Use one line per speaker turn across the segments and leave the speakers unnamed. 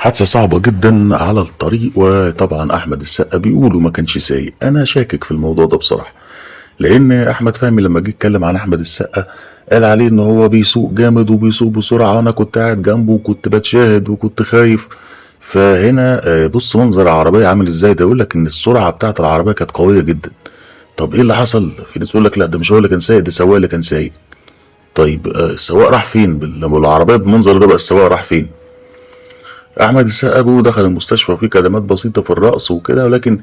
حادثة صعبة جدا على الطريق، وطبعا أحمد السقا بيقولوا ما كانش سايق. أنا شاكك في الموضوع ده بصراحة، لأن أحمد فهمي لما جه يتكلم عن أحمد السقا قال عليه إن هو بيسوق جامد وبيسوق بسرعة، وأنا كنت قاعد جنبه وكنت بتشاهد وكنت خايف. فهنا بص منظر العربية عامل إزاي، ده يقول لك إن السرعة بتاعت العربية كانت قوية جدا. طب إيه اللي حصل؟ في ناس يقول لك لا ده مش هو اللي كان سايق، ده سواق اللي كان سايق. طيب السواق راح فين؟ لما العربية بالمنظر ده بقى السواق راح فين؟ احمد السقا بيقول دخل المستشفى وفي كدمات بسيطة في الراس وكده، ولكن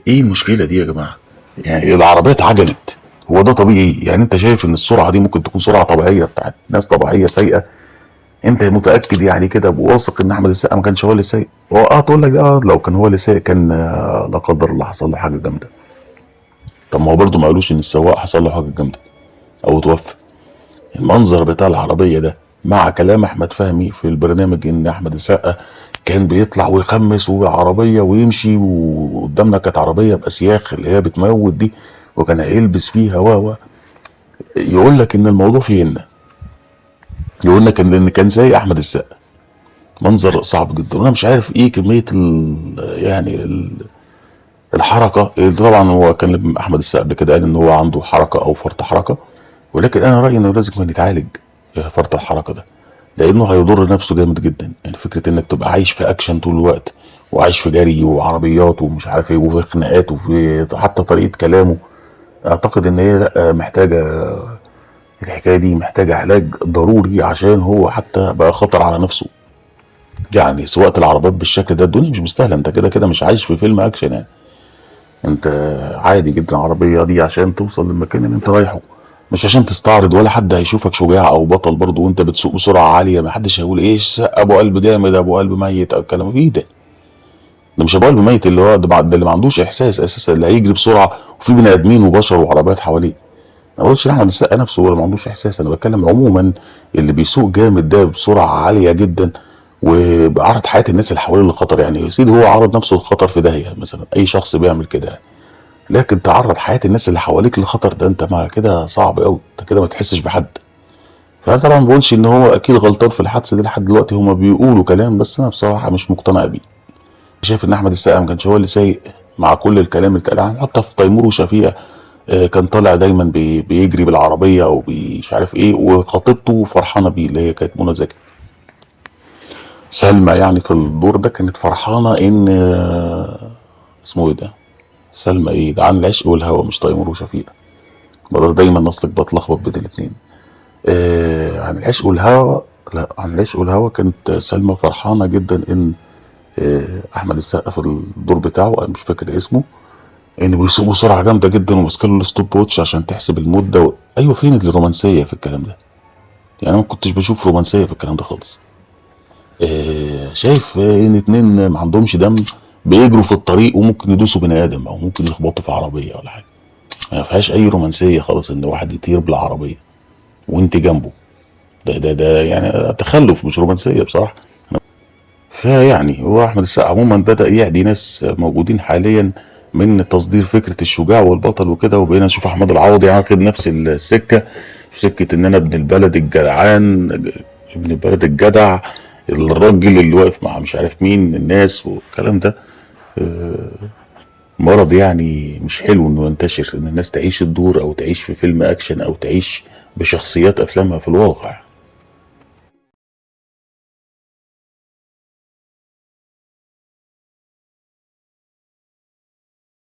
ايه المشكلة دي يا جماعة؟ يعني العربية اتعجلت، هو ده طبيعي؟ يعني انت شايف ان السرعة دي ممكن تكون سرعة طبيعية بتاعت ناس طبيعية سايقه؟ انت متاكد يعني كده واثق ان احمد السقا ما كانش هو اللي سايق؟ هو تقول لك لو كان هو اللي سايق كان لا قدر الله حصل له حاجة جامدة. طب ما هو برضه ما قالوش ان السواق حصل له حاجة جامدة او توفى. المنظر بتاع العربية ده مع كلام احمد فهمي في البرنامج ان احمد السقا كان بيطلع ويخمس والعربية ويمشي، وقدامنا كانت عربية باسياخ اللي هي بتموت دي وكان هيلبس فيها و يقول لك ان الموضوع فيه هنا، يقول لك ان كان سايق احمد السقا. منظر صعب جدا، وانا مش عارف ايه كمية الحركة. طبعا هو كان احمد السقا قبل كده قال ان هو عنده حركة او فرط حركة، ولكن انا رايي انه لازم كان يتعالج فرط الحركة ده، لانه هيضر نفسه جامد جدا. يعني فكرة انك تبقى عايش في اكشن طول الوقت وعايش في جري وعربيات ومش عارف ايه وفي خناقات وفي حتى طريقه كلامه، اعتقد ان هي لا محتاجه، الحكاية دي محتاجه علاج ضروري، عشان هو حتى بقى خطر على نفسه. يعني سواقة العربيات بالشكل ده الدنيا مش مستاهلة، انت كده كده مش عايش في فيلم اكشن، يعني انت عادي جدا العربية دي عشان توصل للمكان اللي انت رايحة، مش عشان تستعرض ولا حد هيشوفك شجاع او بطل برضه وانت بتسوق بسرعة عالية، ما حدش هيقول ايه ابو قلب جامد ابو قلب ميت او الكلام ايه ده. ده مش ابو قلب ميت اللي هو ده اللي ما عندوش احساس اساسا، اللي هيجري بسرعة وفي بني ادمين وبشر وعربيات حواليه. ما بقولش احمد السقا نفسه هو اللي ما عندوش احساس، انا بتكلم عموما اللي بيسوق جامد ده بسرعة عالية جدا وبيعرض حياة الناس اللي حواليه للخطر. يعني يا سيدي هو عرض نفسه للخطر في داهية مثلا، اي شخص بيعمل كده، لكن تعرض حياة الناس اللي حواليك للخطر ده انت ما كده صعب قوي، انت كده ما تحسش بحد. فانا طبعا ما بقولش ان هو اكيد غلطان في الحادثة دي، لحد دلوقتي هما بيقولوا كلام بس انا بصراحة مش مقتنع بيه. شايف ان احمد السقا ما كانش هو اللي سايق مع كل الكلام اللي اتقال عنه، حتى في تيمور وشفيقة كان طالع دايما بيجري بالعربية او مش عارف ايه، وخطيبته فرحانة بيه اللي هي كانت منى زكي. سلمى يعني في الدور ده كانت فرحانة ان اسمه ايه ده، سلمى ايه ده، عن العشق والهوى مش تيمور وشفيقة، برضه دايما اصلك بتلخبط بين الاثنين. عن العشق والهوى، لا عن العشق والهوى كانت سلمى فرحانة جدا ان احمد السقا في الدور بتاعه، انا مش فاكر اسمه، ان بيسوق بسرعة جامدة جدا وماسك له ال stopwatch عشان تحسب المدة ايوه فين الرومانسية في الكلام ده؟ يعني انا ما كنتش بشوف رومانسية في الكلام ده خالص. شايف ان اتنين ما عندهمش دم بيجروا في الطريق وممكن يدوسوا بني ادم او ممكن يخبطوا في عربية ولا حاجة، ما فيهاش اي رومانسية خالص ان واحد يطير بالعربية وانت جنبه، ده يعني تخلف مش رومانسية بصراحة. فيعني هو احمد السقا عموما بدا يعدي ناس موجودين حاليا من تصدير فكرة الشجاع والبطل وكده، وبقينا نشوف احمد العوضي واخد نفس السكة، في سكة ان انا ابن البلد الجدعان، ابن البلد الجدع، الراجل اللي واقف مع مش عارف مين الناس والكلام ده. مرض يعني مش حلو انه ينتشر، ان الناس تعيش الدور او تعيش في فيلم اكشن او تعيش بشخصيات افلامها في الواقع.